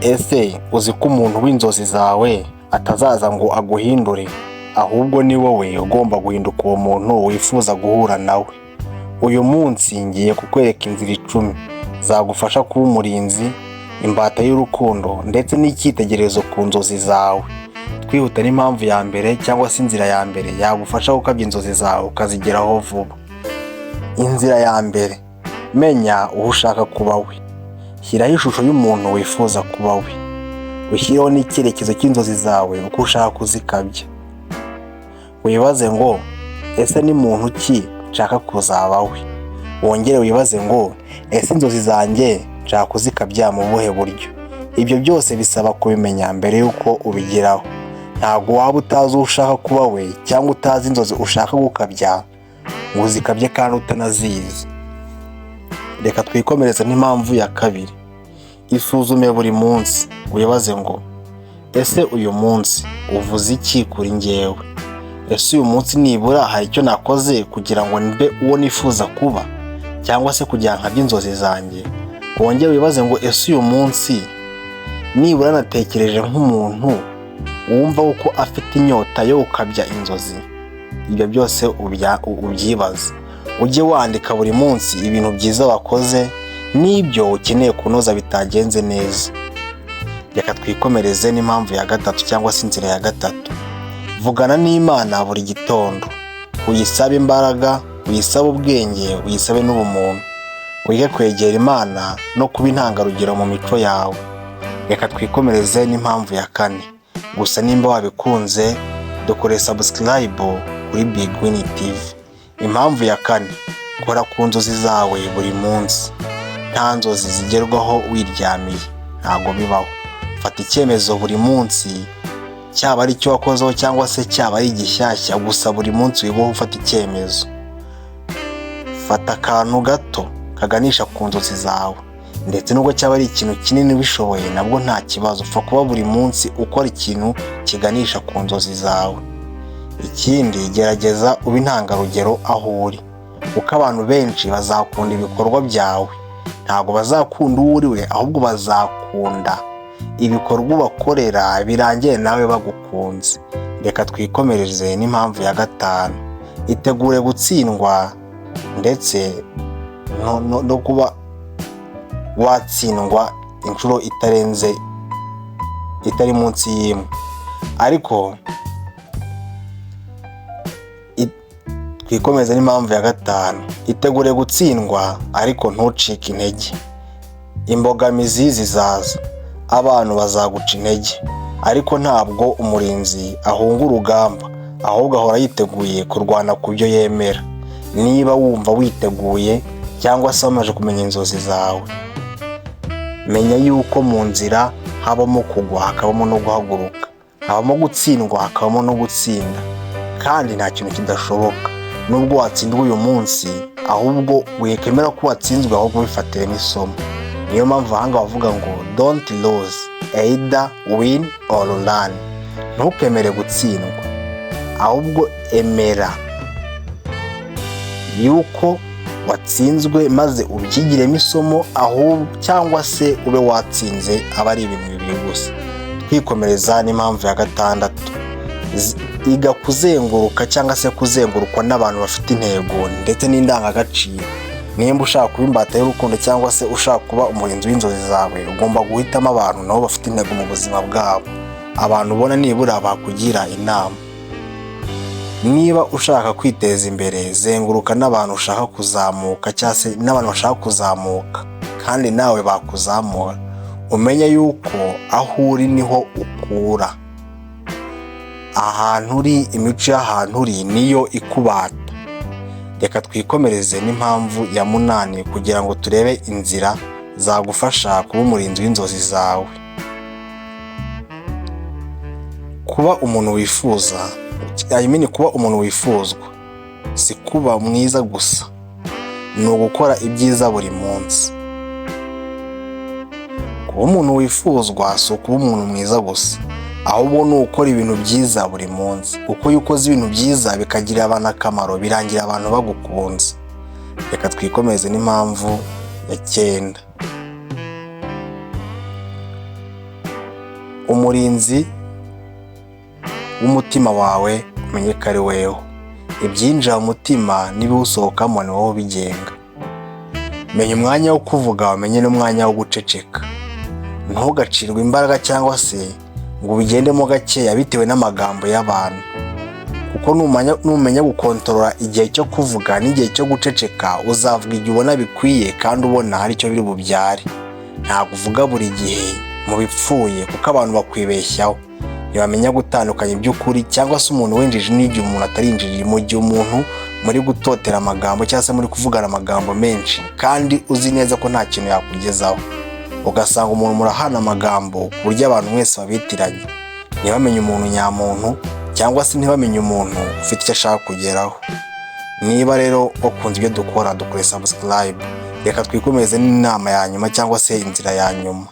Ese uzi ko umuntu w'inzozi zawe atazaza ngo aguhindure, ahubwo ni wowe ugomba guhinduka uwo muntu wifuza guhura nawe? Uyu munsi ngiye kukwereka inzira 10 zagufasha kuba umurinzi, imbata y'urukundo ndetse n'icyitegererezo ku nzozi zawe. Twihuta n'impamvu ya mbere cyangwa se inzira ya mbere yagufasha gukabya inzozi zawe ukazigeraho vuba. Inzira ya mbere: menya uwo ushaka kuba we. Shyiraho ishusho y'umuntu wifuza kuba we, ushyireho n'icyerekezo cy'inzozi zawe, uko ushaka kuzikabya. Wibaze ngo: "Ese ni muntu ki nshaka kuzaba we?" Wongere wibaze ngo: "Ese inzozi zanjye nshaka kuzikabya mu buhe buryo?" Ibyo byose bisaba kubimenya mbere y'uko ubigeraho. Ntabwo waba utazi uwo ushaka kuba we cyangwa utazi inzozi ushaka gukabya ngo uzikabye kandi utanazizi. Reka twikomereze n'impamvu ya kabiri: isuzume buri munsi, wibaze ngo: "Ese uyu munsi uvuze iki kuri njyewe? Ese uyu munsi nibura hari icyo nakoze kugira ngo mbe uwo nifuza kuba, cyangwa se kugira ngo nkabye inzozi zanjye?" Wongere wibaze ngo: "Ese uyu munsi nibura natekereje nk'umuntu wumva ko afite inyota yo gukabya inzozi?" Ibyo byose ubyibaze. Ujye wandika buri munsi ibintu byiza wakoze n'ibyo ukeneye kunoza bitagenze neza. Reka twikomereze n'impamvu ya gatatu cyangwa se inzira ya gatatu: vugana n'Imana buri gitondo, uyisabe imbaraga, uyisabe ubwenge, uyisabe n'ubumuntu. Wige kwegera Imana no kuba intangarugero mu mico yawe. Reka twikomereze n'impamvu ya kane. Gusa nimba wabikunze, dukore subscribe kuri Big Win TV. Impamvu ya kane: kora ku nzozi zawe buri munsi. Nta nzozi zigerwaho wiryamiye, ntabwo bibaho. Fata icyemezo buri munsi, cyaba ari icyo wakozeho cyangwa se cyaba ari igishyashya, gusa buri munsi wibeho ufata icyemezo. Fata akantu gato kaganisha ku nzozi zawe, ndetse nubwo cyaba ari ikintu kinini ubishoboye nabwo nta kibazo, upfa kuba buri munsi ukora ikintu kiganisha ku nzozi zawe. Ikindi, gerageza ube intangarugero aho uri, kuko abantu benshi bazakunda ibikorwa byawe. Ntabwo bazakunda uwo uri we, ahubwo bazakunda ibikorwa ubakorera, birangire nawe bagukunze. Reka twikomereze n'impamvu ya gatanu: itegure gutsindwa ndetse no kuba watsindwa inshuro itarenze, itari munsi y'imwe. Ariko twikomeze n'impamvu ya gatanu: itegure gutsindwa ariko ntucike intege. Imbogamizi zizaza, abantu bazaguca intege, ariko ntabwo umurinzi ahunga urugamba, ahubwo ahora yiteguye kurwana ku byo yemera. Niba wumva witeguye cyangwa se wamaze kumenya inzozi zawe, menya yuko mu nzira habamo kugwa, hakabamo no guhaguruka, habamo gutsindwa, hakabamo no gutsinda, kandi nta kintu kidashoboka. Nubwo watsindwa uyu munsi, ahubwo wikemera ko watsinzwe, ahubwo bifatire n'isomo. Niyo mpamvu abahanga bavuga ngo: "Don't lose, either win or learn." Ntukemere gutsindwa, ahubwo emera yuko watsinzwe maze ubyigiremo isomo, ahubwo cyangwa se ube watsinze, aba ari ibintu bibiri gusa. Twikomereza n'impamvu ya gatandatu: iga kuzenguruka cyangwa se kuzengurukwa n'abantu bafite intego ndetse n'indangagaciro. Nimba ushaka kuba imbata y'urukundo cyangwa se ushaka kuba umurinzi w'inzozi zawe, ugomba guhitamo abantu nabo bafite intego mu buzima bwabo, abantu ubona nibura bakugira inama. Niba ushaka kwiteza imbere, zenguruka n'abantu ushaka kuzamuka cyangwa se n'abantu bashaka kuzamuka kandi nawe bakuzamura. Umenye yuko aho uri niho ukura. Ahantu uri, imico y'ahantu uri niyo ikubata. Reka twikomereze n'impamvu ya munani kugira ngo turebe inzira zagufasha kuba umurinzi w'inzozi zawe. Kuba umuntu wifuza, I mean, kuba umuntu wifuzwa si kuba mwiza gusa, ni ugukora ibyiza buri munsi. Kuba umuntu wifuzwa si ukuba umuntu mwiza gusa, ahubwo ni ugukora ibintu byiza buri munsi, kuko iyo ukoze ibintu byiza bikagirira abantu akamaro, birangira abantu bagukunze. Reka twikomeze n'impamvu ya cyenda. Umurinzi w'umutima wawe umenye ko ari weho. Ibyinjira mu mutima n'ibiwusohokamo ni wowe ubigenga. Menya umwanya wo kuvuga, umenye n'umwanya wo guceceka. Ntugacirwe imbaraga cyangwa se ngo ubigendemo gakeya bitewe n'amagambo y'abantu, kuko numenya gukontorora igihe cyo kuvuga n'igihe cyo guceceka, uzavuga igihe ubona bikwiye kandi ubona hari icyo biri bubyare. Ntabwo uvuga buri gihe mu bipfuye, kuko abantu bakwibeshyaho, ntibamenya gutandukanya iby'ukuri cyangwa se umuntu w'injiji n'igihe umuntu atari injiji. Mu gihe umuntu muri gutotera amagambo cyangwa se muri kuvugana amagambo menshi kandi uzi neza ko nta kintu yakugezaho, ugasanga umuntu murahana amagambo ku buryo abantu mwese babitiranye, ntibamenye umuntu nyamuntu cyangwa se ntibamenye umuntu ufite icyo ashaka kugeraho. Niba rero wakunze ibyo dukora, dukore subscribe. Reka twikomeze n'inama ya nyuma cyangwa se inzira ya nyuma.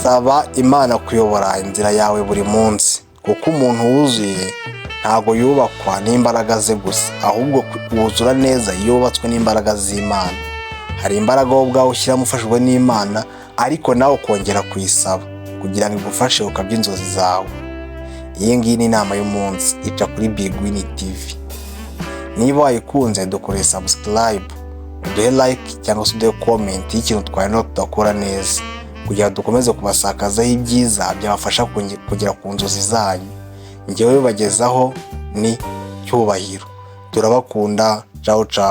Saba Imana kuyobora inzira yawe buri munsi, kuko umuntu wuzuye ntabwo yubakwa n'imbaraga ze gusa, ahubwo wuzura neza iyo wubatswe n'imbaraga z'Imana. Hari imbaraga wowe ubwawe ushyiramo ufashijwe n'Imana, ariko nawe ukongera kuyisaba kugira ngo igufashe ukabya inzozi zawe. Iyi ngiyi ni inama y'umunsi ica kuri Big Win TV. Niba wayikunze, dukore subscribe, uduhe like cyangwa se uduhe comment y'ikintu twari tudakora neza, kugira ngo dukomeze kubasakazaho ibyiza byabafasha kugera ku nzozi zanyu. Njyewe bibagezaho ni Cyubahiro. Turabakunda. Cawu cawu.